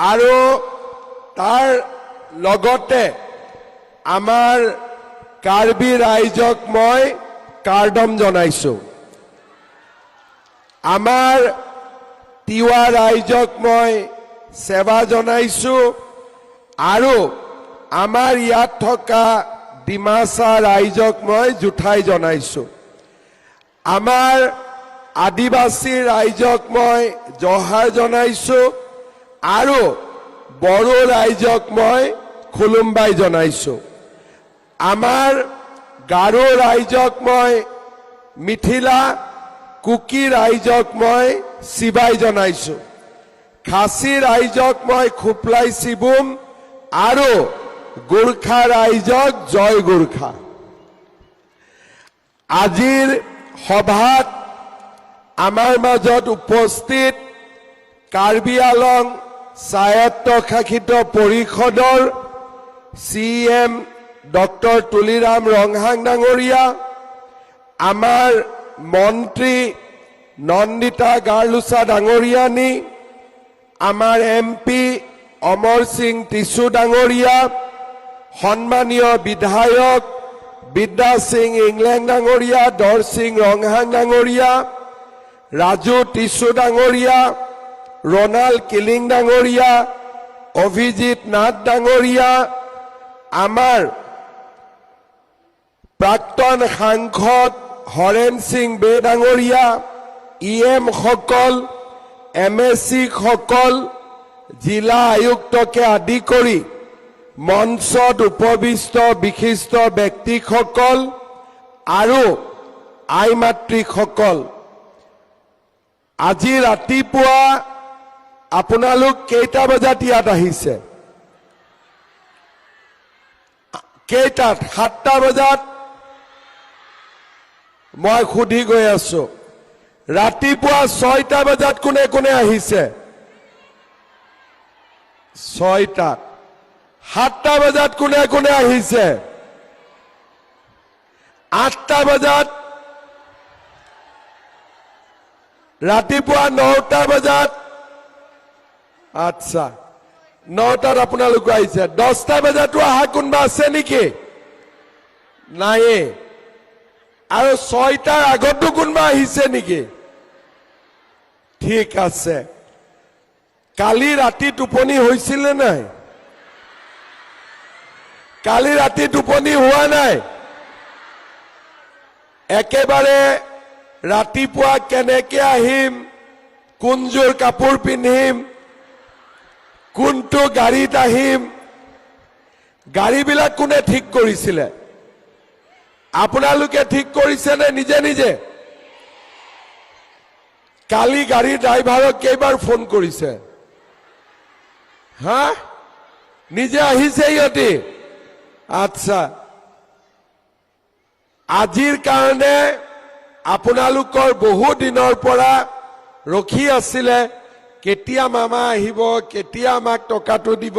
আৰু তাৰ লগতে আমাৰ কাৰ্বি ৰাইজক মই কাৰ্দম জনাইছো। আমাৰ তিৱা ৰাইজক মই সেৱা জনাইছো আৰু আমাৰ ইয়াত থকা ডিমাচা ৰাইজক মই জোঠাই জনাইছো। আমাৰ আদিবাসী ৰাইজক মই জহাৰ জনাইছো আৰু বড়ো ৰাইজক মই খুলুম্বাই জনাইছো। আমাৰ গাৰো ৰাইজক মই মিথিলা, কুকি ৰাইজক মই চিবাই জনাইছো। খাচী ৰাইজক মই খোপলাই চিবুম আৰু গোৰ্খা ৰাইজক জয় গোৰ্খা। আজিৰ সভাত আমাৰ মাজত উপস্থিত কাৰ্বি আলং স্বায়ত্তশাসিত পৰিষদৰ C M doctor Tuliram Ronghang ডাঙৰীয়া, আমাৰ মন্ত্ৰী নন্দিতা গাৰ্লোচা ডাঙৰীয়ানী, আমাৰ এম পি অমৰ সিং টিছু ডাঙৰীয়া, সন্মানীয় বিধায়ক বিদ্যা সিং ইংলেং ডাঙৰীয়া, দৰসিং ৰংহাং ডাঙৰীয়া, ৰাজু টিছু ডাঙৰীয়া, ৰণাল্ড কিলিং ডাঙৰীয়া, অভিজিত নাথ ডাঙৰীয়া, আমাৰ প্ৰাক্তন সাংসদ হৰেণ সিং বে ডাঙৰীয়া, ই এম সকল, এম এছ চি সকল, জিলা আয়ুক্তকে আদি কৰি মঞ্চত উপবিষ্ট বিশিষ্ট ব্যক্তিসকল আৰু আই মাতৃসকল, আজি ৰাতিপুৱা আপোনালোক কেইটা বজাত ইয়াত আহিছে? কেইটাত? 7টা বজাত? মই সুধি গৈ আছো, ৰাতিপুৱা 6টা বজাত কোনে কোনে আহিছে? 6টাত। 7টা বজাত কোনে কোনে আহিছে? 8টা বজাত? ৰাতিপুৱা 9টা বজাত? আচ্ছা, 9টাত আপোনালোক আহিছে। 10টা বজাতো অহা কোনোবা আছে নেকি? নাইয়ে। আৰু 6টাৰ আগতো কোনোবা আহিছে নেকি? ঠিক আছে। কালি ৰাতি টোপনি হৈছিলে নাই? কালি ৰাতি টোপনি হোৱা নাই? একেবাৰে ৰাতিপুৱা কেনেকে আহিম, কোনযোৰ কাপোৰ পিন্ধিম, কোনটো গাড়ীত আহিম, গাড়ীবিলাক কোনে ঠিক কৰিছিলে? আপোনালোকে ঠিক কৰিছেনে নিজে নিজে? কালি গাড়ীৰ ড্ৰাইভাৰক কেইবাৰ ফোন কৰিছে? হা, নিজে আহিছে ইহঁতি? আচ্ছা, আজিৰ কাৰণে আপোনালোকৰ বহু দিনৰ পৰা ৰখি আছিলে, কেতিয়া মামা আহিব, কেতিয়া আমাক টকাটো দিব।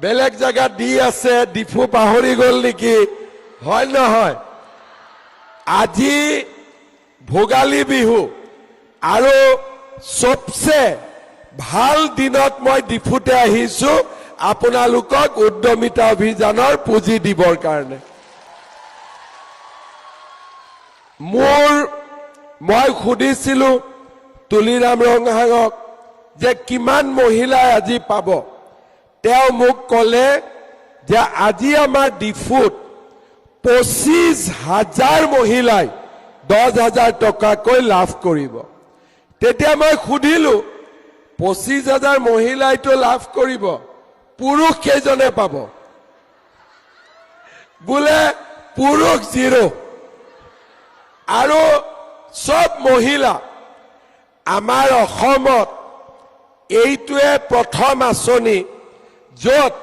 বেলেগ জেগাত দি আছে, ডিফু পাহৰি গ'ল নেকি? হয় নহয়? আজি ভোগালী বিহু আৰু চবচে ভাল দিনত মই ডিফুতে আহিছো আপোনালোকক উদ্যমিতা অভিযানৰ পুঁজি দিবৰ কাৰণে। মই সুধিছিলো তুলিৰাম ৰংহাঙক যে কিমান মহিলাই আজি পাব। তেওঁ মোক ক'লে যে আজি আমাৰ ডিফুত 25,000 মহিলাই 10,000 টকাকৈ লাভ কৰিব। তেতিয়া মই সুধিলো, 25,000 মহিলাইতো লাভ কৰিব, পুৰুষ কেইজনে পাব? বোলে পুৰুষ জিৰ' আৰু চব মহিলা। আমাৰ অসমত এইটোৱে প্ৰথম আঁচনি য'ত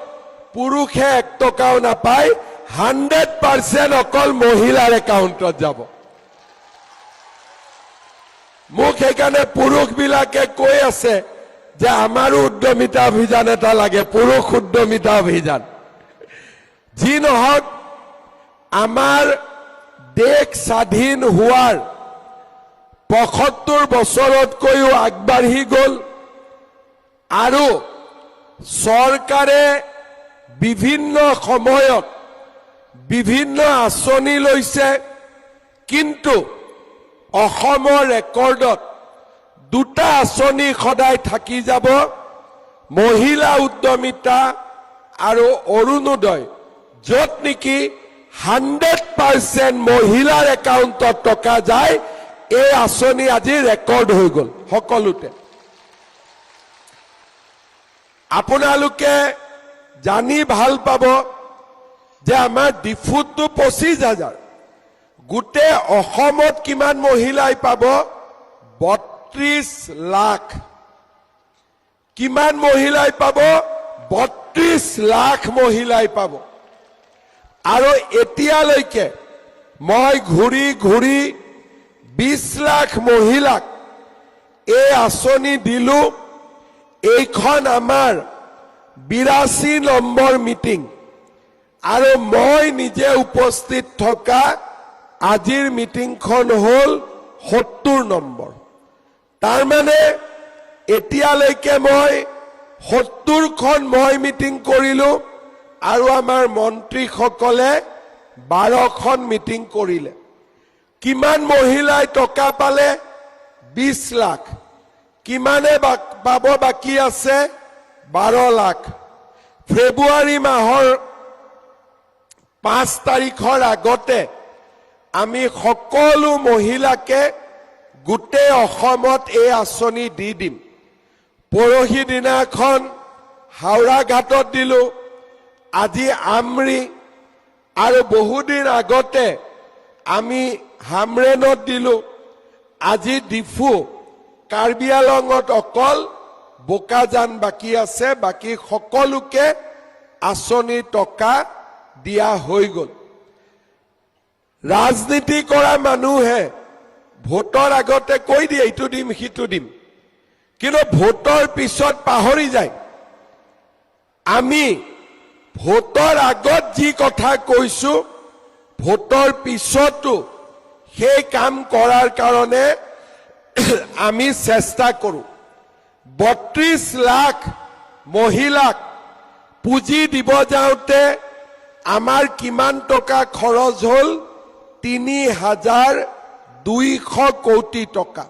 পুৰুষে 1 টকাও নাপায়, 100% অকল মহিলাৰ একাউণ্টত যাব। মোক সেইকাৰণে পুৰুষবিলাকে কৈ আছে যে আমাৰো উদ্যমিতা অভিযান এটা লাগে, পুৰুষ উদ্যমিতা অভিযান। যি নহওক, আমাৰ দেশ স্বাধীন হোৱাৰ 75 বছৰতকৈও আগবাঢ়ি গ'ল আৰু চৰকাৰে বিভিন্ন সময়ত বিভিন্ন আঁচনি লৈছে, কিন্তু অসমৰ ৰেকৰ্ডত দুটা আঁচনি সদায় থাকি যাব, মহিলা উদ্যমিতা আৰু অৰুণোদয়, য'ত নেকি 100% মহিলাৰ একাউণ্টত টকা যায়। এই আঁচনি আজি ৰেকৰ্ড হৈ গ'ল সকলোতে। আপোনালোকে জানি ভাল পাব যে আমাৰ ডিফুতটো 25,000, গোটেই অসমত কিমান মহিলাই পাব? 32 লাখ। কিমান মহিলাই পাব? 32 লাখ মহিলাই পাব। আৰু এতিয়ালৈকে মই ঘূৰি ঘূৰি 20 লাখ মহিলাক এই আঁচনি দিলো। এইখন আমাৰ 82 নম্বৰ মিটিং আৰু মই নিজে উপস্থিত থকা আজিৰ মিটিংখন হ'ল 70 নম্বৰ। তাৰমানে এতিয়ালৈকে মই 70খন মই মিটিং কৰিলো আৰু আমাৰ মন্ত্ৰীসকলে 12খন মিটিং কৰিলে। কিমান মহিলাই টকা পালে? 20 লাখ। কিমানে পাব বাকী আছে? 12 লাখ। ফেব্ৰুৱাৰী মাহৰ 5 তাৰিখৰ আগতে আমি সকলো মহিলাকে গোটেই অসমত এই আঁচনি দি দিম। পৰহি দিনাখন হাওৰাঘাটত দিলো, আজি আমৰি, আৰু বহুদিন আগতে আমি হামৰেণত দিলো, আজি ডিফু। কাৰ্বি আলঙত অকল বোকাজান বাকী আছে, বাকী সকলোকে আঁচনিৰ টকা দিয়া হৈ গ'ল। ৰাজনীতি কৰা মানুহে ভোটৰ আগতে কৈ দিয়ে ইটো দিম সিটো দিম, কিন্তু ভোটৰ পিছত পাহৰি যায়। আমি ভোটৰ আগত যি কথা কৈছো, ভোটৰ পিছতো সেই কাম কৰাৰ কাৰণে আমি চেষ্টা কৰোঁ। 32 লাখ মহিলাক পুঁজি দিব যাওঁতে আমাৰ কিমান টকা খৰচ হ'ল? 3,200 কোটি টকা।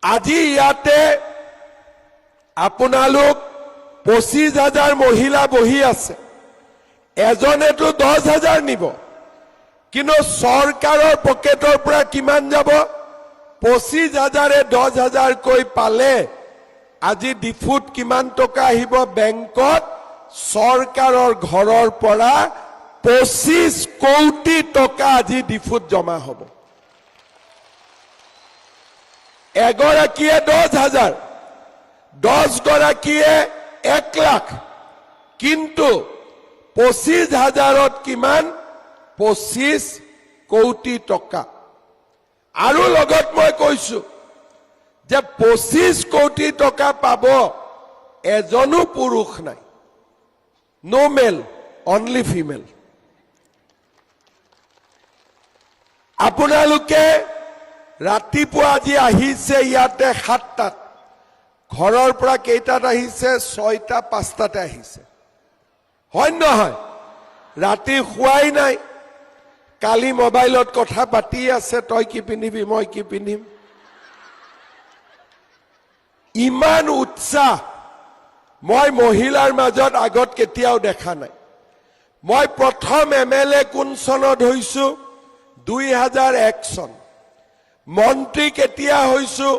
আজি ইয়াতে আপোনালোক 25,000 মহিলা বহি আছে, এজনেতো 10,000 নিব, কিন্তু চৰকাৰৰ পকেটৰ পৰা কিমান যাব? 25,000-এ 10,000কৈ পালে আজি ডিফুত কিমান টকা আহিব বেংকত? চৰকাৰৰ ঘৰৰ পৰা 25 কোটি টকা আজি ডিফুত জমা হ'ব। এগৰাকীয়ে 10,000, 10 গৰাকীয়ে 1 লাখ, কিন্তু 25,000ত কিমান? 25 কোটি টকা। আৰু লগত মই কৈছো যে 25 কোটি টকা পাব এজনো পুৰুষ নাই, ন' মেল, অনলি ফিমেল। আপোনালোকে ৰাতিপুৱা আজি আহিছে ইয়াতে 7টাত, ঘৰৰ পৰা কেইটাত আহিছে? 6টা 5টাতে আহিছে, হয় নহয়? ৰাতি শোৱাই নাই, কালি মোবাইলত কথা পাতি আছে, তই কি পিন্ধিবি, মই কি পিন্ধিম। ইমান উৎসাহ মই মহিলাৰ মাজত আগত কেতিয়াও দেখা নাই। মই প্ৰথম এম এল এ কোন চনত হৈছো? 2001 চন। মন্ত্ৰী কেতিয়া হৈছো?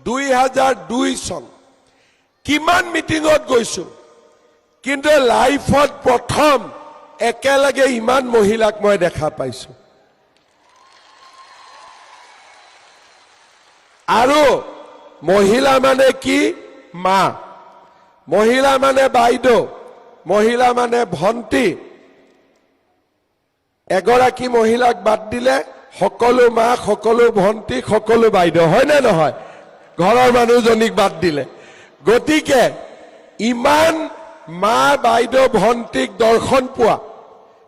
2002 চন। কিমান মিটিঙত গৈছো, কিন্তু লাইফত প্ৰথম একেলগে ইমান মহিলাক মই দেখা পাইছো। আৰু মহিলা মানে কি? মা, মহিলা মানে বাইদেউ, মহিলা মানে ভণ্টি। এগৰাকী মহিলাক বাদ দিলে সকলো মা, সকলো ভণ্টি, সকলো বাইদেউ, হয় নে নহয়? ঘৰৰ মানুহজনীক বাদ দিলে। গতিকে ইমান মা, বাইদেউ, ভণ্টিক দৰ্শন পোৱা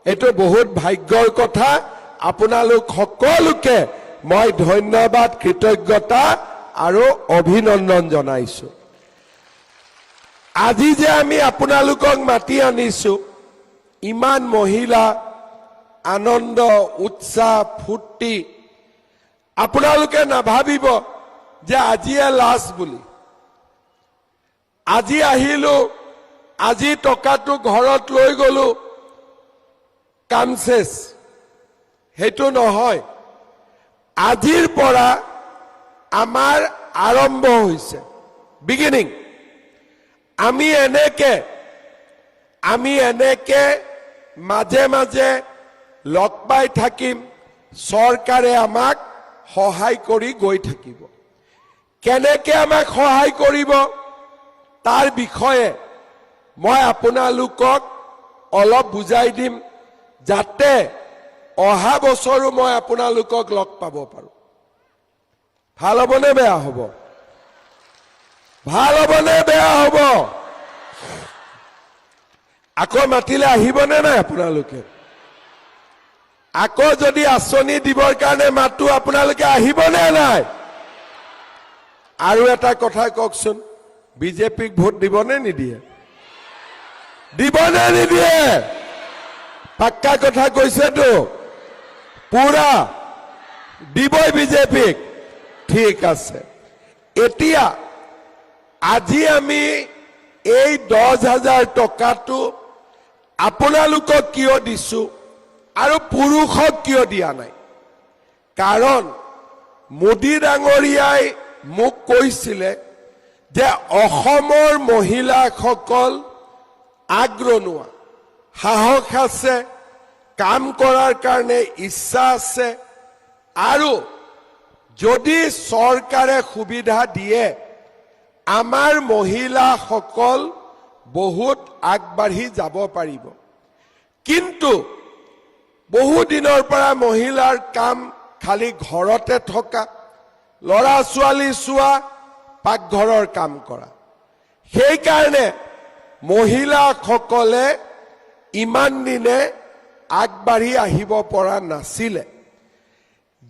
এইটো বহুত ভাগ্যৰ কথা। আপোনালোক সকলোকে মই ধন্যবাদ, কৃতজ্ঞতা আৰু অভিনন্দন জনাইছো। আজি যে আমি আপোনালোকক মাতি আনিছো, ইমান মহিলা, আনন্দ, উৎসাহ, ফূৰ্তি, আপোনালোকে নাভাবিব যে আজিয়ে লাষ্ট বুলি। আজি আহিলো, আজি টকাটো ঘৰত লৈ গলো, কাম শেষ, সেইটো নহয়। আজিৰ পৰা আমাৰ আৰম্ভ হৈছে, বিগিনিং। আমি এনেকে মাজে মাজে লগ পাই থাকিম। চৰকাৰে আমাক সহায় কৰি গৈ থাকিব। কেনেকে আমাক সহায় কৰিব, তাৰ বিষয়ে মই আপোনালোকক অলপ বুজাই দিম, যাতে অহা বছৰো মই আপোনালোকক লগ পাব পাৰোঁ। ভাল হ'বনে বেয়া হ'ব? ভাল হ'বনে বেয়া হ'ব? আকৌ মাতিলে আহিবনে নাই আপোনালোকে? আকৌ যদি আঁচনি দিবৰ কাৰণে মাতো, আপোনালোকে আহিবনে নাই? আৰু এটা কথা কওকচোন, বিজেপিক ভোট দিবনে নিদিয়ে? দিবনে নিদিয়ে? পাক্কা কথা কৈছেতো, পুৰা দিবই বিজেপিক। ঠিক আছে। এতিয়া আজি আমি এই 10,000 টকাটো আপোনালোকক কিয় দিছো আৰু পুৰুষক কিয় দিয়া নাই? কাৰণ মোদী ডাঙৰীয়াই মোক কৈছিলে যে অসমৰ মহিলাসকল আগৰণুৱা, সাহস আছে, কাম কৰাৰ কাৰণে ইচ্ছা আছে আৰু যদি চৰকাৰে সুবিধা দিয়ে, আমাৰ মহিলাসকল বহুত আগবাঢ়ি যাব পাৰিব। কিন্তু বহু দিনৰ পৰা মহিলাৰ কাম খালি ঘৰতে থকা, ল'ৰা ছোৱালী চোৱা, পাকঘৰৰ কাম কৰা। সেইকাৰণে মহিলাসকলে ইমান দিনে আগবাঢ়ি আহিব পৰা নাছিলে।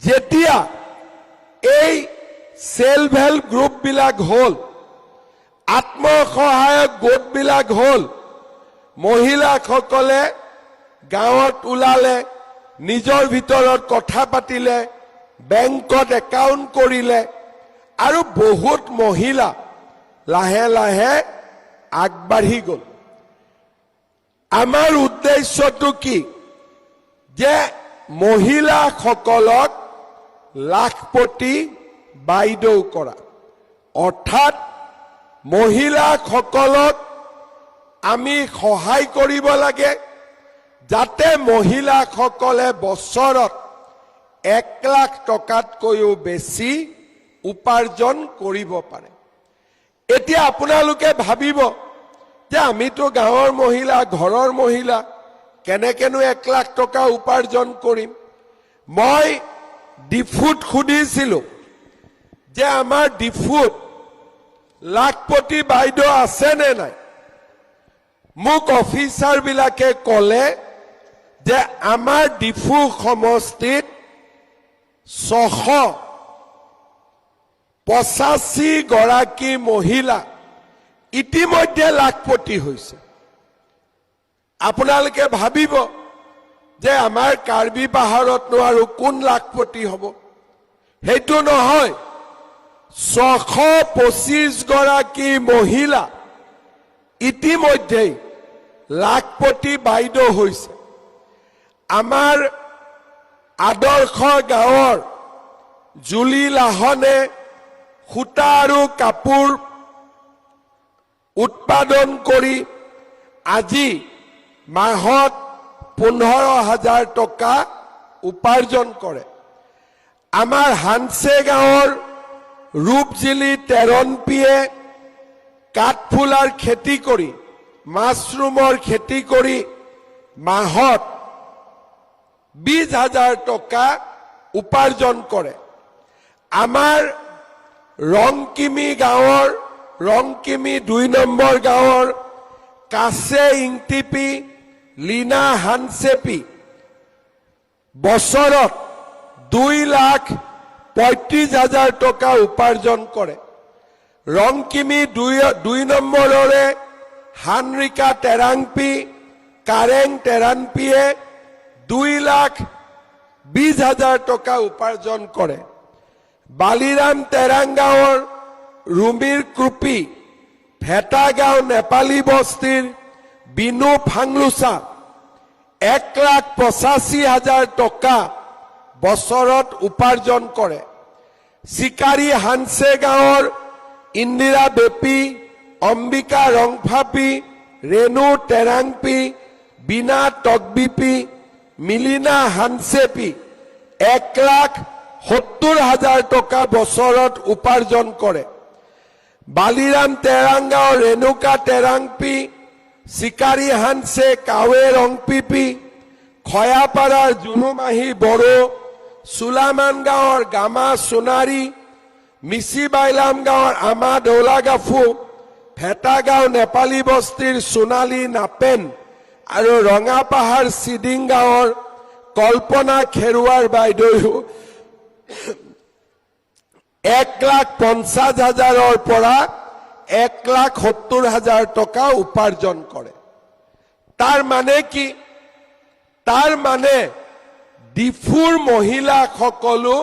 যেতিয়া এই চেল্ফ হেল্প গ্ৰুপবিলাক হ'ল, আত্মসহায়ক গোটবিলাক হ'ল, মহিলাসকলে গাঁৱত ওলালে, নিজৰ ভিতৰত কথা পাতিলে, বেংকত একাউণ্ট কৰিলে আৰু বহুত মহিলা লাহে লাহে আগবাঢ়ি গ'ল। আমাৰ উদ্দেশ্যটো কি যে মহিলাসকলক লাখপতি বাইদেউ কৰা, অৰ্থাৎ মহিলাসকলক আমি সহায় কৰিব লাগে, যাতে মহিলাসকলে বছৰত 1 লাখ টকাতকৈও বেছি উপাৰ্জন কৰিব পাৰে। এতিয়া আপোনালোকে ভাবিব যে আমিতো গাঁৱৰ মহিলা, ঘৰৰ মহিলা, কেনেকেনো 1 লাখ টকা উপাৰ্জন কৰিম? মই ডিফুত সুধিছিলো যে আমাৰ ডিফুত লাখপতি বাইদেউ আছে নে নাই? মোক অফিচাৰ বিলাকে ক'লে যে আমাৰ ডিফু সমষ্টিত 685 গৰাকী মহিলা ইতিমধ্যে লাখপতি হৈছে। আপোনালোকে ভাবিব যে আমাৰ কাৰ্বি পাহাৰতনো আৰু কোন লাখপতি হ'ব? সেইটো নহয়। 625 গৰাকী মহিলা ইতিমধ্যেই লাখপতি বাইদেউ হৈছে। আমাৰ আদৰ্শ গাঁৱৰ জুলি লাহনে সূতা আৰু কাপোৰ উৎপাদন কৰি আজি মাহত 15,000 টকা উপাৰ্জন কৰে। আমাৰ হানচে গাঁৱৰ ৰূপজিলি টেৰণপিয়ে কাঠফুলাৰ খেতি কৰি, মাছৰুমৰ খেতি কৰি মাহত 20,000 টকা উপাৰ্জন কৰে। আমাৰ ৰংকিমি গাঁৱৰ, ৰংকিমি 2 নম্বৰ গাঁৱৰ কাছে ইংটিপি, লীনা হানচেপি বছৰত 2,35,000 টকা উপাৰ্জন কৰে। ৰংকিমি 2 নম্বৰৰে হানৰিকা টেৰাংপি, কাৰেং টেৰাংপিয়ে 2,20,000 টকা উপাৰ্জন কৰে। বালিৰাম তেৰাং গাঁৱৰ ৰুমিৰ কৃপি, ভেটাগাঁও নেপালী বস্তিৰ বিনু ফাংলুচা 1,85,000 টকা বছৰত উপাৰ্জন কৰে। চিকাৰী হানছে গাঁৱৰ ইন্দিৰা বেপী, অম্বিকা ৰংফাপি, ৰেণু টেৰাংপি, বীণা টকবিপি, মিলিনা হানচেপি 1,70,000 টকা বছৰত উপাৰ্জন কৰে। বালিৰাম তেৰাং গাঁৱৰ ৰেণুকা টেৰাংপি, চিকাৰী হানছে, কাৱে ৰংপিপি, খয়াপাৰাৰ জুনুমাহী বড়ো, চোলামান গাঁৱৰ গামা সোণাৰী, মিচি বাইলাম গাঁৱৰ আমা দৌলাগাফু, ভেটাগাঁও নেপালী বস্তিৰ সোণালী নাপেন আৰু ৰঙাপাহাৰ চিডিং গাঁৱৰ কল্পনা খেৰুৱাৰ বাইদেউ 1,50,000ৰ পৰা 1,70,000 টকা উপাৰ্জন কৰে। তাৰ মানে কি? তাৰ মানে ডিফুৰ মহিলাসকলো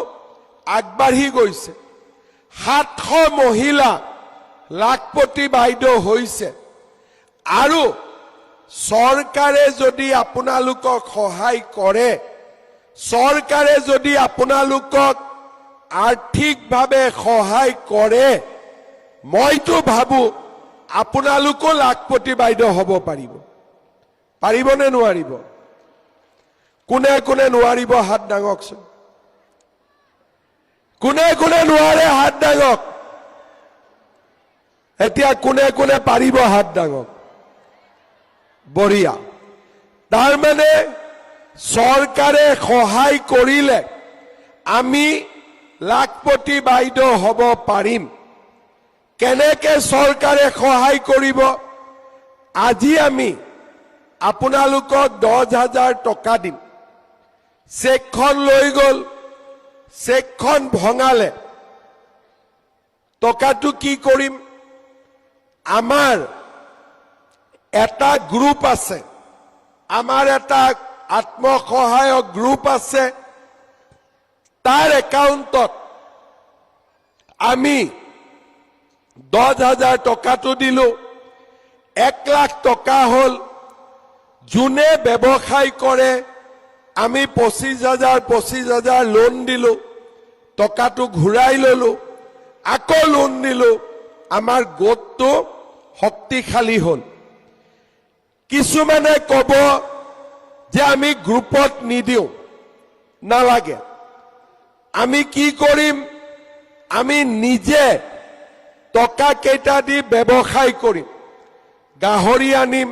আগবাঢ়ি গৈছে। 700 মহিলা লাখপতি বাইদেউ হৈছে। আৰু চৰকাৰে যদি আপোনালোকক সহায় কৰে, চৰকাৰে যদি আপোনালোকক আৰ্থিকভাৱে সহায় কৰে, মইতো ভাবো আপোনালোকো লাখপতি বাইদেউ হ'ব পাৰিব। পাৰিবনে নোৱাৰিব? কোনে কোনে নোৱাৰিব হাত দাঙকচোন। কোনে কোনে নোৱাৰে হাত দাঙক। এতিয়া কোনে কোনে পাৰিব হাত দাঙক। বঢ়িয়া। তাৰমানে চৰকাৰে সহায় কৰিলে আমি লাখপতি বাইদেউ হ'ব পাৰিম। কেনেকে চৰকাৰে সহায় কৰিব? আজি আমি আপোনালোকক 10,000 টকা দিম। চেকখন লৈ গ'ল, চেকখন ভঙালে, টকাটো কি কৰিম? আমাৰ এটা গ্ৰুপ আছে, আমাৰ এটা আত্মসহায়ক গ্ৰুপ আছে। তাৰ একাউণ্টত আমি 10,000 টকাটো দিলো, 1 লাখ টকা হ'ল। যোনে ব্যৱসায় কৰে, আমি 25,000 25,000 লোন দিলো, টকাটো ঘূৰাই ললো, আকৌ লোন দিলো। আমাৰ গোটটো শক্তিশালী হ'ল। কিছুমানে ক'ব যে আমি গ্ৰুপত নিদিওঁ, নালাগে। আমি কি কৰিম? আমি নিজে টকা কেইটা দি ব্যৱসায় কৰিম। গাহৰি আনিম,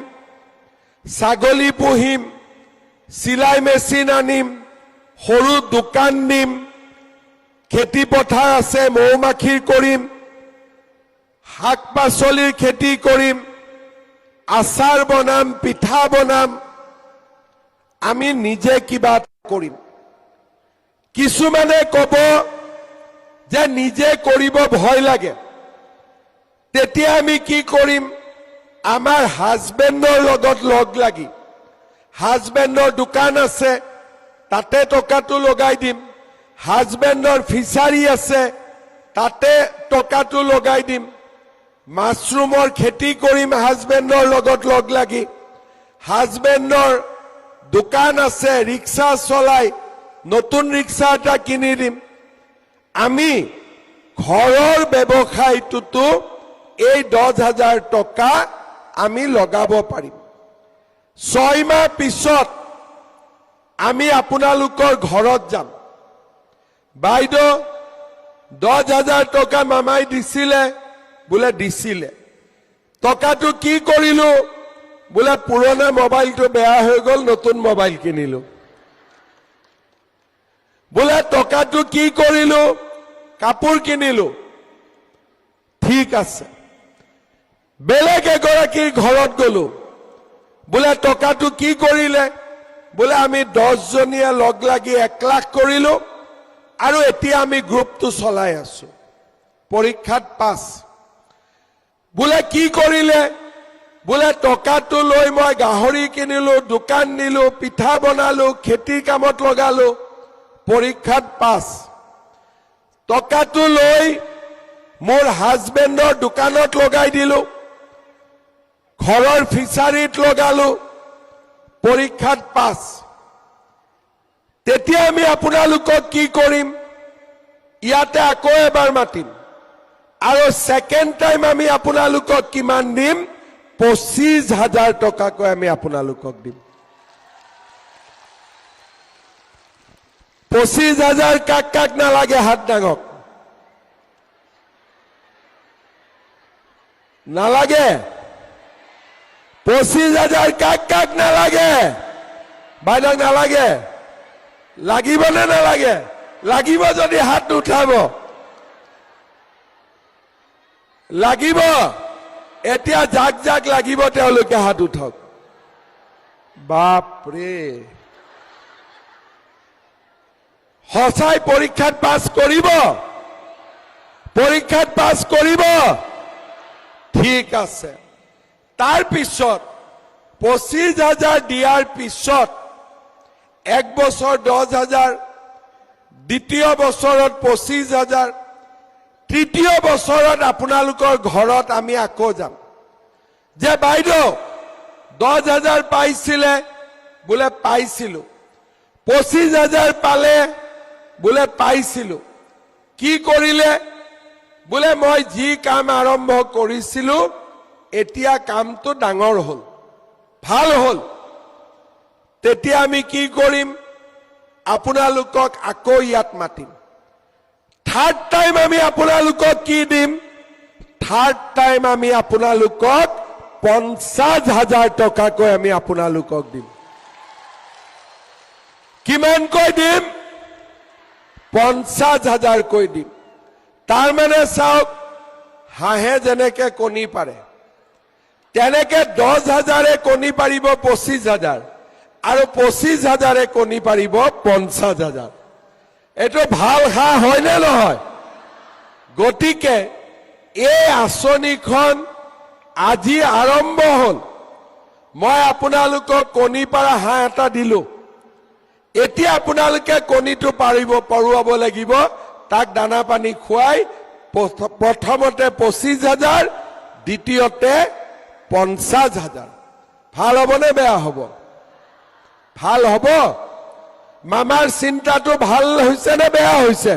ছাগলী পুহিম, চিলাই মেচিন আনিম, সৰু দোকান দিম, খেতি পথাৰ আছে, মৌ মাখিৰ কৰিম, শাক পাচলিৰ খেতি কৰিম, আচাৰ বনাম, পিঠা বনাম, আমি নিজে কিবা এটা কৰিম। কিছুমানে ক'ব যে নিজে কৰিব ভয় লাগে। তেতিয়া আমি কি কৰিম? আমাৰ হাজবেণ্ডৰ লগত লগ লাগি, হাজবেণ্ডৰ দোকান আছে, তাতে টকাটো লগাই দিম। হাজবেণ্ডৰ ফিচাৰী আছে, তাতে টকাটো লগাই দিম। মাছৰুমৰ খেতি কৰিম হাজবেণ্ডৰ লগত লগ লাগি। হাজবেণ্ডৰ দোকান আছে, ৰিক্সা চলাই, নতুন ৰিক্সা এটা কিনি দিম। আমি ঘৰৰ ব্যৱসায়টোতো এই 10,000 টকা আমি লগাব পাৰিম। 6 মাহ পিছত আমি আপোনালোকৰ ঘৰত যাম। বাইদেউ, 10,000 টকা মামাই দিছিলে বোলে, দিছিলে। টকাটো কি কৰিলো বোলে? পুৰণা মোবাইলটো বেয়া হৈ গ'ল, নতুন মোবাইল কিনিলো বোলে। টকাটো কি কৰিলো? কাপোৰ কিনিলো। ঠিক আছে। বেলেগ এগৰাকীৰ ঘৰত গলো, বোলে টকাটো কি কৰিলে? বোলে আমি 10জনীয়ে লগ লাগি 1 লাখ কৰিলো আৰু এতিয়া আমি গ্ৰুপটো চলাই আছো, পৰীক্ষাত পাছ। বোলে কি কৰিলে? বোলে টকাটো লৈ মই গাহৰি কিনিলো, দোকান দিলো, পিঠা বনালো, খেতিৰ কামত লগালো, পৰীক্ষাত পাছ। টকাটো লৈ মোৰ হাজবেণ্ডৰ দোকানত লগাই দিলো, ঘৰৰ ফিচাৰীত লগালো, পৰীক্ষাত পাছ। তেতিয়া আমি আপোনালোকক কি কৰিম? ইয়াতে আকৌ এবাৰ মাতিম আৰু ছেকেণ্ড টাইম আমি আপোনালোকক কিমান দিম? 25,000 টকাকৈ আমি আপোনালোকক দিম। 25,000 কাক কাক নালাগে হাত ডাঙক। নালাগে? 25,000 কাক কাক নালাগে? বাইদেউ নালাগে? লাগিব নে নালাগে? লাগিব যদি হাত উঠাব। লাগিব? এতিয়া যাক যাক লাগিব তেওঁলোকে হাত উঠাওক। বাপৰে, সঁচাই পৰীক্ষাত পাছ কৰিব? পৰীক্ষাত পাছ কৰিব? ঠিক আছে। তাৰপিছত 25,000 দিয়াৰ পিছত এক বছৰ 10,000, দ্বিতীয় বছৰত 25,000, তৃতীয় বছৰত আপোনালোকৰ ঘৰত আমি আকৌ যাম যে বাইদেউ 10,000 পাইছিলে, বোলে পাইছিলো, 25,000 পালে, বোলে পাইছিলো, কি কৰিলে? বোলে মই যি কাম আৰম্ভ কৰিছিলো এতিয়া কামটো ডাঙৰ হ'ল, ভাল হ'ল। তেতিয়া আমি কি কৰিম? আপোনালোকক আকৌ ইয়াত মাতিম। থাৰ্ড টাইম আমি আপোনালোকক কি দিম? থাৰ্ড টাইম আমি আপোনালোকক 50,000 টকাকৈ আমি আপোনালোকক দিম। কিমানকৈ দিম? 50,000কৈ দিম। তাৰমানে চাওক, হাঁহে যেনেকে কণী পাৰে তেনেকে 10,000 কণী পাৰিব 25,000, আৰু 25,000 কণী পাৰিব 50,000। এইটো ভাল হাঁহ হয়নে নহয়? গতিকে এই আঁচনিখন আজি আৰম্ভ হ'ল। মই আপোনালোকক কণী পাৰা হাঁহ এটা দিলো, এতিয়া আপোনালোকে কণীটো পৰুৱাব লাগিব, তাক দানা পানী খুৱাই প্ৰথমতে 25,000, দ্বিতীয়তে 50,000। ভাল হ'বনে বেয়া হ'ব? ভাল হ'ব। মামাৰ চিন্তাটো ভাল হৈছে নে বেয়া হৈছে?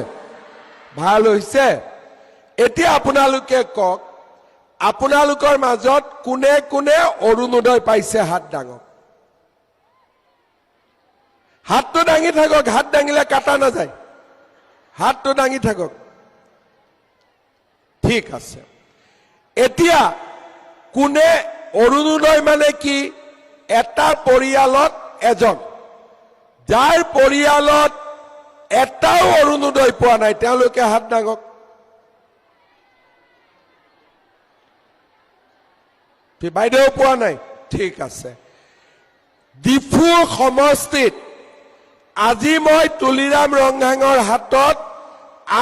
ভাল হৈছে। এতিয়া আপোনালোকে কওক, আপোনালোকৰ মাজত কোনে কোনে অৰুণোদয় পাইছে? হাত ডাঙক। হাতটো দাঙি থাকক, হাত দাঙিলে কাটা নাযায়। হাতটো দাঙি থাকক। ঠিক আছে। এতিয়া কোনে অৰুণোদয় মানে কি? এটা পৰিয়ালত এজন, যাৰ পৰিয়ালত এটাও অৰুণোদয় পোৱা নাই তেওঁলোকে হাত দাঙক। বাইদেউ পোৱা নাই? ঠিক আছে। ডিফু সমষ্টিত আজি মই তুলিৰাম ৰংহাঙৰ হাতত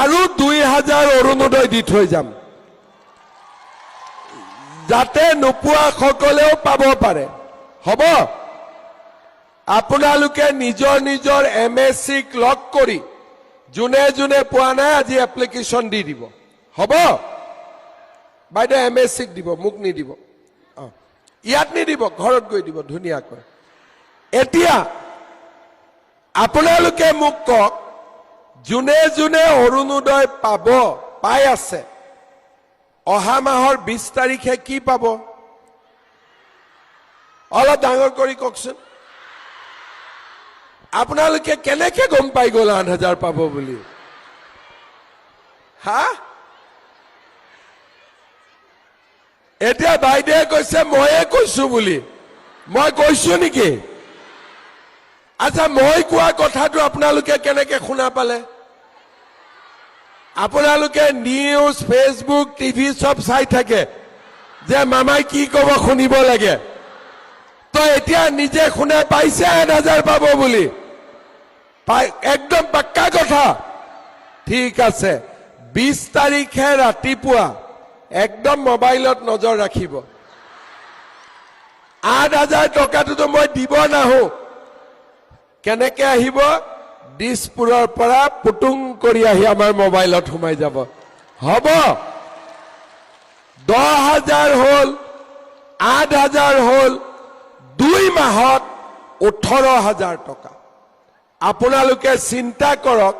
আৰু 2,000 অৰুণোদয় দি থৈ যাম, যাতে নোপোৱাসকলেও পাব পাৰে। হ'ব? আপোনালোকে নিজৰ নিজৰ এম এছ চিক লগ কৰি যোনে যোনে পোৱা নাই আজি এপ্লিকেশ্যন দি দিব। হ'ব? বাইদেউ এম এছ চিক দিব, মোক নিদিব। অ, ইয়াত নিদিব, ঘৰত গৈ দিব ধুনীয়াকৈ। এতিয়া আপোনালোকে মোক কওক, যোনে যোনে অৰুণোদয় পাব পাই আছে, অহা মাহৰ 20 তাৰিখে কি পাব? অলপ ডাঙৰ কৰি কওকচোন। আপোনালোকে কেনেকে গম পাই গ'ল 8,000 পাব বুলি? হা, এতিয়া বাইদেৱে কৈছে ময়ে কৈছো বুলি। মই কৈছো নেকি? আচ্ছা, মই কোৱা কথাটো আপোনালোকে কেনেকে শুনা পালে? আপোনালোকে নিউজ, ফেচবুক, টিভি চব চাই থাকে যে মামাই কি ক'ব শুনিব লাগে। তো এতিয়া নিজে শুনা পাইছে 8,000 পাব বুলি? পাই, একদম পাক্কা কথা। ঠিক আছে। 20 তাৰিখে ৰাতিপুৱা একদম মোবাইলত নজৰ ৰাখিব। 8,000 টকাটোতো মই দিব নাহো। কেনেকে আহিব? দিছপুৰৰ পৰা পুটুং কৰি আহি আমাৰ মোবাইলত সোমাই যাব। হ'ব, 10,000 হ'ল, 8,000 হ'ল, 2 মাহত 18,000 টকা। আপোনালোকে চিন্তা কৰক,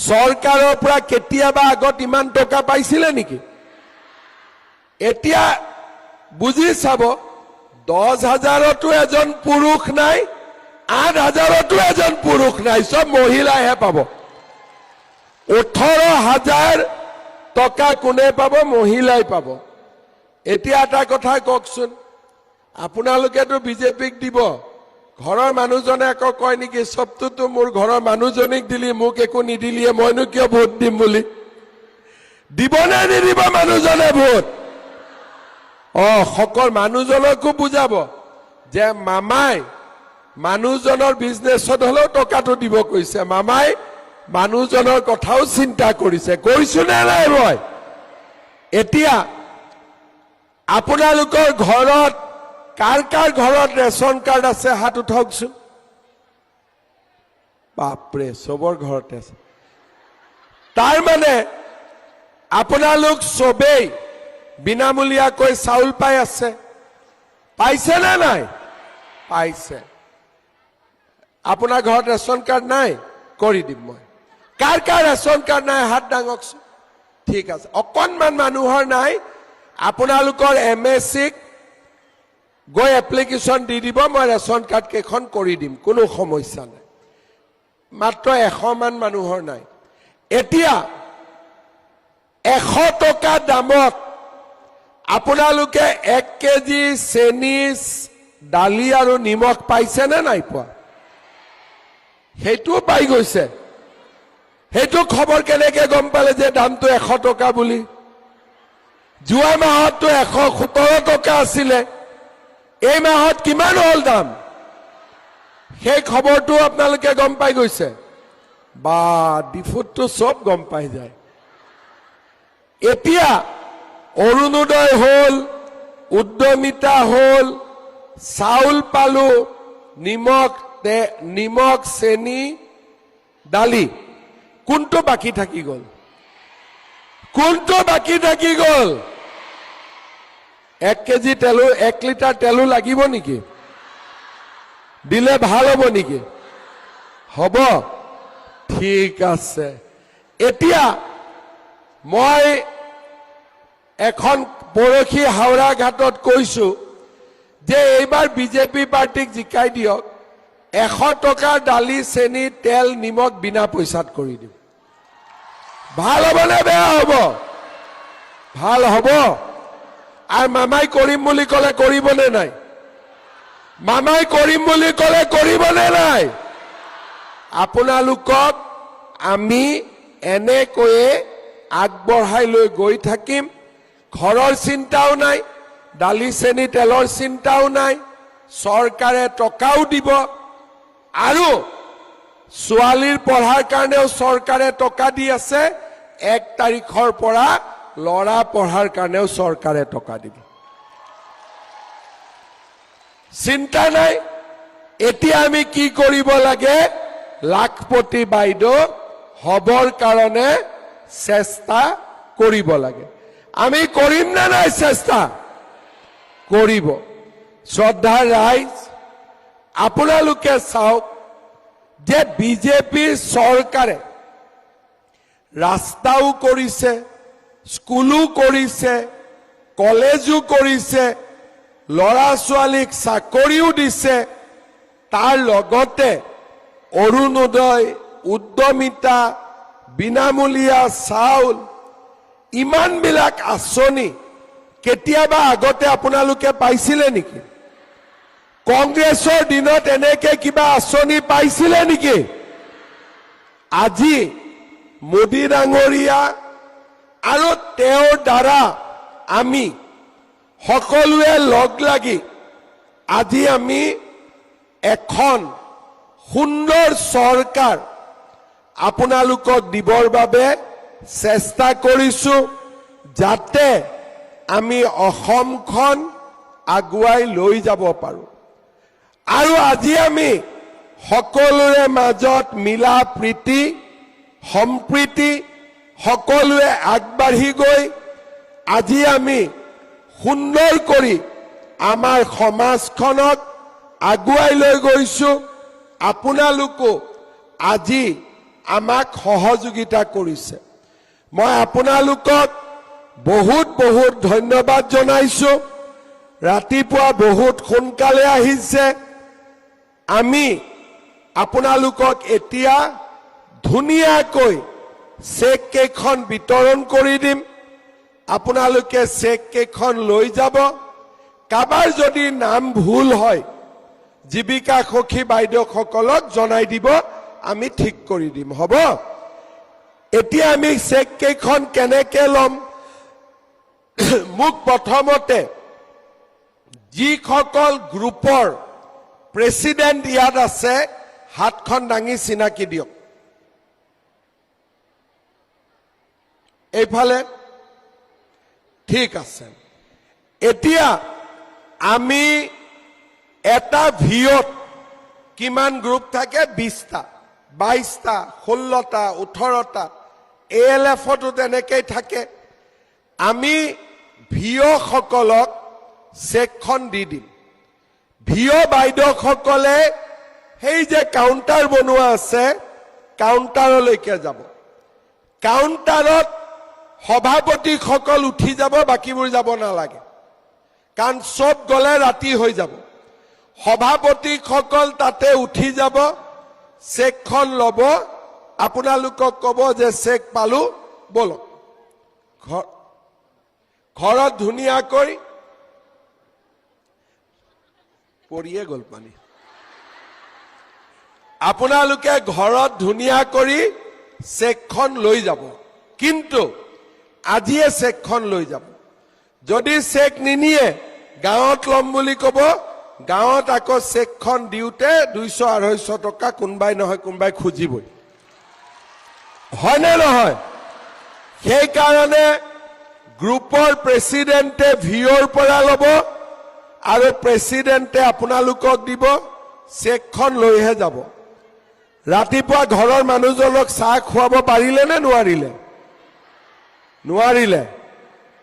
চৰকাৰৰ পৰা কেতিয়াবা আগত ইমান টকা পাইছিলে নেকি? এতিয়া বুজি চাব, 10,000তো এজন পুৰুষ নাই, 8,000তো এজন পুৰুষ নাই, চব মহিলাইহে পাব। 18,000 টকা কোনে পাব? মহিলাই পাব। এতিয়া এটা কথা কওকচোন, আপোনালোকেতো বিজেপিক দিব, ঘৰৰ মানুহজনে আকৌ কয় নেকি, চবটোতো মোৰ ঘৰৰ মানুহজনীক দিলি, মোক একো নিদিলিয়ে, মইনো কিয় ভোট দিম বুলি? দিবনে নিদিব মানুহজনে ভোট? সকল মানুহজনকো বুজাব যে মামাই মানুহজনৰ বিজনেছত হলেও টকাটো দিব কৈছে, মামাই মানুহজনৰ কথাও চিন্তা কৰিছে। কৈছো নে নাই মই? এতিয়া আপোনালোকৰ ঘৰত কাৰ কাৰ ঘৰত ৰেচন কাৰ্ড আছে, হাত উঠাওকচোন। বাপৰে, চবৰ ঘৰতে আছে। তাৰ মানে আপোনালোক চবেই বিনামূলীয়াকৈ চাউল পাই আছে। পাইছে নে নাই? পাইছে। আপোনাৰ ঘৰত ৰেচন কাৰ্ড নাই? কৰি দিম মই। কাৰ কাৰ ৰেচন কাৰ্ড নাই, হাত দাঙকচোন। ঠিক আছে, অকণমান মানুহৰ নাই। আপোনালোকৰ এম এ চিক গৈ এপ্লিকেশ্যন দি দিব, মই ৰেচন কাৰ্ড কেইখন কৰি দিম, কোনো সমস্যা নাই। মাত্ৰ 100মান মানুহৰ নাই। এতিয়া 100 টকা দামত আপোনালোকে 1 কেজি চেনি, দালি আৰু নিমখ পাইছেনে নাই পোৱা? সেইটোও পাই গৈছে। সেইটো খবৰ কেনেকে গম পালে যে দামটো 100 টকা বুলি? যোৱা মাহততো 117 টকা আছিলে, এই মাহত কিমান হ'ল দাম? সেই খবৰটো আপোনালোকে গম পাই গৈছে। বা, ডিফুতটো চব গম পাই যায়। এতিয়া অৰুণোদয় হ'ল, উদ্যমিতা হ'ল, চাউল পালো, নিমখ, চেনি, দালি, কোনটো বাকী থাকি গ'ল? কোনটো বাকী থাকি গ'ল? 1 কেজি তেলো, 1 লিটাৰ তেলো লাগিব নেকি? দিলে ভাল হ'ব নেকি? হ'ব, ঠিক আছে। এতিয়া মই এখন পৰহি হাওৰা ঘাটত কৈছো যে এইবাৰ বিজেপি পাৰ্টীক জিকাই দিয়ক, 100 টকাৰ দালি, চেনি, তেল, নিমখ বিনা পইচাত কৰি দিম। ভাল হ'ব নে বেয়া হ'ব? ভাল হ'ব। আৰু মামাই কৰিম বুলি ক'লে কৰিবনে নাই? মামাই কৰিম বুলি ক'লে কৰিবনে নাই? আপোনালোকক আমি এনেকৈয়ে আগবঢ়াই লৈ গৈ থাকিম। ঘৰৰ চিন্তাও নাই, দালি, চেনি, তেলৰ চিন্তাও নাই, চৰকাৰে টকাও দিব আৰু ছোৱালীৰ পঢ়াৰ কাৰণেও চৰকাৰে টকা দি আছে। 1 তাৰিখৰ পৰা ল'ৰা পঢ়াৰ কাৰণেও চৰকাৰে টকা দিব। চিন্তা নাই। এতিয়া আমি কি কৰিব লাগে? লাখপতি বাইদেউ হবৰ কাৰণে চেষ্টা কৰিব লাগে। আমি কৰিম নে নাই চেষ্টা? কৰিব। শ্ৰদ্ধাৰ ৰাইজ, আপোনালোকে চাওক যে বিজেপি চৰকাৰে ৰাস্তাও কৰিছে, স্কুলো কৰিছে, কলেজো কৰিছে, ল'ৰা ছোৱালীক চাকৰিও দিছে, তাৰ লগতে অৰুণোদয়, উদ্যমিতা, বিনামূলীয়া চাউল, ইমানবিলাক আঁচনি কেতিয়াবা আগতে আপোনালোকে পাইছিলে নেকি? কংগ্ৰেছৰ দিনত এনেকে কিবা আঁচনি পাইছিলে নেকি? আজি মোদী ডাঙৰীয়া আৰু তেওঁৰ দ্বাৰা আমি সকলোৱে লগ লাগি আজি আমি এখন সুন্দৰ চৰকাৰ আপোনালোকক দিবৰ বাবে চেষ্টা কৰিছো, যাতে আমি অসমখন আগুৱাই লৈ যাব পাৰোঁ। আৰু আজি আমি সকলোৰে মাজত মিলা প্ৰীতি, সম্প্ৰীতি, সকলোৱে আগবাঢ়ি গৈ আজি আমি সুন্দৰ কৰি আমাৰ সমাজখনক আগুৱাই লৈ গৈছোঁ। আপোনালোকো আজি আমাক সহযোগিতা কৰিছে। মই আপোনালোকক বহুত বহুত ধন্যবাদ জনাইছোঁ। ৰাতিপুৱা বহুত সোনকালে আহিছে। আমি আপোনালোকক এতিয়া ধুনীয়াকৈ চেক কেইখন বিতৰণ কৰি দিম। আপোনালোকে চেক কেইখন লৈ যাব। কাৰোবাৰ যদি নাম ভুল হয়, জীৱিকা সখী বাইদেউসকলক জনাই দিব, আমি ঠিক কৰি দিম, হ'ব? এতিয়া আমি চেক কেইখন কেনেকে ল'ম? মোক প্ৰথমতে যিসকল গ্ৰুপৰ প্ৰেচিডেণ্ট ইয়াত আছে, হাতখন দাঙি চিনাকি দিয়ক। এইফালে ঠিক আছে। এতিয়া আমি এটা ভিঅত কিমান গ্ৰুপ থাকে? 20টা, 22টা, 16টা, 18টা। এ এল এফতো তেনেকেই থাকে। আমি ভিঅসকলক চেকখন দি দিম। ভিঅ বাইদেউসকলে সেই যে কাউণ্টাৰ বনোৱা আছে, কাউণ্টাৰলৈকে যাব। কাউণ্টাৰত সভাপতিসকল উঠি যাব, বাকীবোৰ যাব নালাগে, কাৰণ চব গ'লে ৰাতি হৈ যাব। সভাপতিসকল তাতে উঠি যাব, চেকখন ল'ব, আপোনালোকক ক'ব যে চেক পালো, ব'লক ঘৰত ধুনীয়াকৈ পৰিয়ে গ'ল পানী। আপোনালোকে ঘৰত ধুনীয়া কৰি চেকখন লৈ যাব, কিন্তু আজিয়ে চেকখন লৈ যাব। যদি চেক নিনিয়ে, গাঁৱত ল'ম বুলি ক'ব, গাঁৱত আকৌ চেকখন দিওঁতে 200-250 টকা কোনোবাই নহয় কোনোবাই খুজিবই, হয়নে নহয়? সেইকাৰণে গ্ৰুপৰ প্ৰেচিডেণ্টে ভিঅ'ৰ পৰা ল'ব আৰু প্ৰেচিডেণ্টে আপোনালোকক দিব, চেকখন লৈহে যাব। ৰাতিপুৱা ঘৰৰ মানুহজনক চাহ খুৱাব পাৰিলে নে নোৱাৰিলে? নোৱাৰিলে।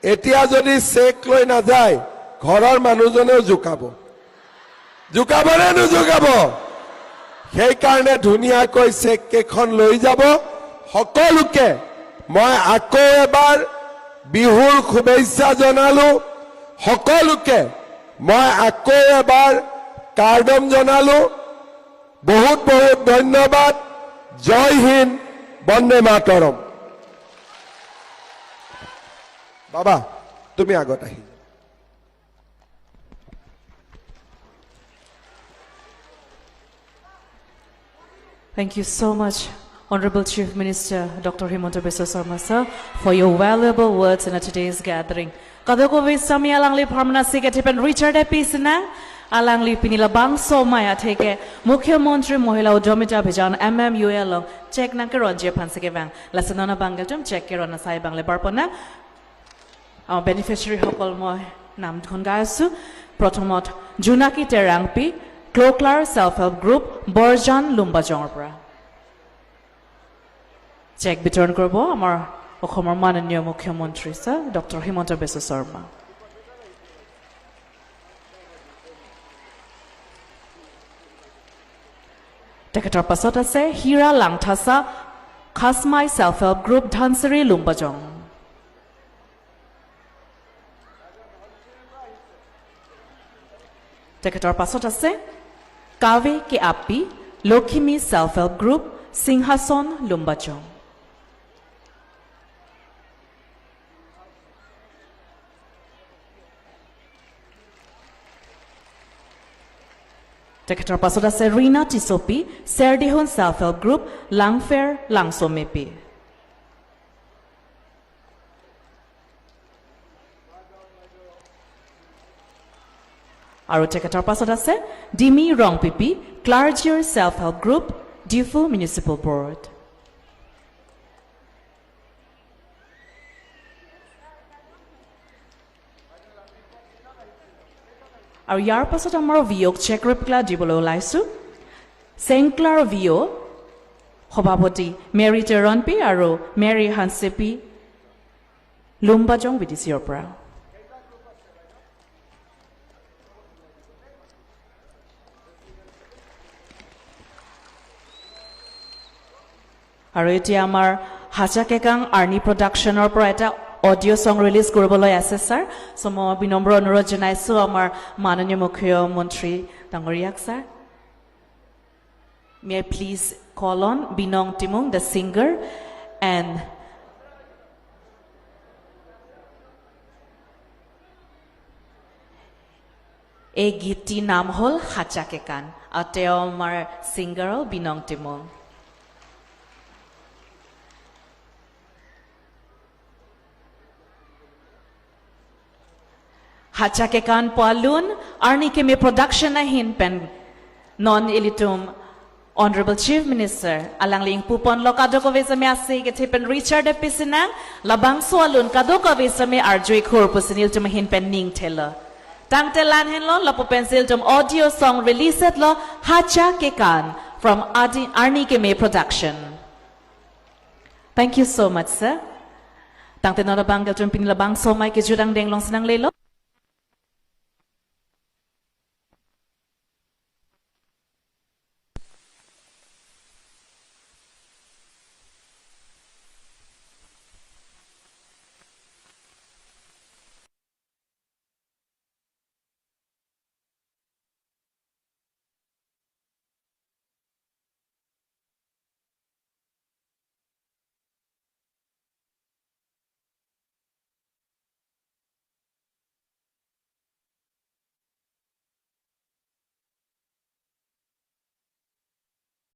এতিয়া যদি চেক লৈ নাযায়, ঘৰৰ মানুহজনেও জোকাব। জোকাব নে নোজোকাব? সেইকাৰণে ধুনীয়াকৈ চেক কেইখন লৈ যাব। সকলোকে মই আকৌ এবাৰ বিহুৰ শুভেচ্ছা জনালো। সকলোকে মই আকৌ এবাৰ কাৰ্ডম জনালো। বহুত বহুত ধন্যবাদ। জয় হিন্দ, বন্দে মাতৰম। বাবা, তুমি আগত আহি। Thank you so much, Honorable Chief Minister Dr. Himanta Biswa Sarma sir, for your valuable words in today's gathering. Kadoko sami alang li pharmana sikatipan Richard Episina alang li pinila bang so maya theke Mukhyamantri Mohila Udyamita Abhijan MMUL check na ke ronje phansike bang lasanona bangal tum check ke rona sai bangle barpona beneficiary সকল মই নাম ধন গাই আছো। প্ৰথমত জোনাকী টেৰাংপি, ক্লোকলাৰ self help group, Borjan লুম্বাজঙৰ পৰা চেক বিতৰণ কৰিব আমাৰ অসমৰ মাননীয় মুখ্যমন্ত্ৰী ছাৰ ডক্টৰ হিমন্ত বিশ্ব শৰ্মা। তেখেতৰ পাছত আছে Hira Langthasa, Khasmai self help group, Dhansiri Lumbajong. তেখেতৰ পাছত আছে Kave K Api, Lakhimi self help group, Singhason Lumbajong. তেখেতৰ পাছত আছে Rina Tisopi, Serdihun self help group, Langpher Langsomepi. আৰু তেখেতৰ পাছত আছে Dimi Rongpipi, Klarjir self help group, Diphu municipal board. আৰু ইয়াৰ পাছত আমাৰ ভিঅ'ক চেক ৰেপ্লা দিবলৈ ওলাইছোঁ। চেংক্লাৰ ভিঅ' সভাপতি মেৰী টেৰণপি আৰু মেৰী হানচেপি, লুম্বাজং বিটিচিৰ পৰা। আৰু এতিয়া আমাৰ হাজাকেকাং আৰ্নি প্ৰডাকশ্যনৰ পৰা এটা অডিঅ' ছং ৰিলিজ কৰিবলৈ আছে ছাৰ। চ' মই বিনম্ৰ অনুৰোধ জনাইছোঁ আমাৰ মাননীয় মুখ্যমন্ত্ৰী ডাঙৰীয়াক। Sir, may I please call on Binong Timung, the singer, and এই গীতটিৰ নাম হ'ল হাচাকেকান আৰু তেওঁ আমাৰ ছিংগাৰ হ'ল বিনং Timung. Hachakekan Pualun, Arni Kemi production na hinpen non ilitum Honorable Chief Minister alang ling pupon lo kadoko sami ase ke tipen Richard Episinang labang sualun kadoko sami arjui khur pusinil tum hinpen ning tela. Tang telan hen lo lapu pencil tum audio song released lo Hachakekan from Adi Arni Kemi production. Thank you so much, sir. Tang tenora bang tum pin labang somai ke jurang deng long sinang lelo.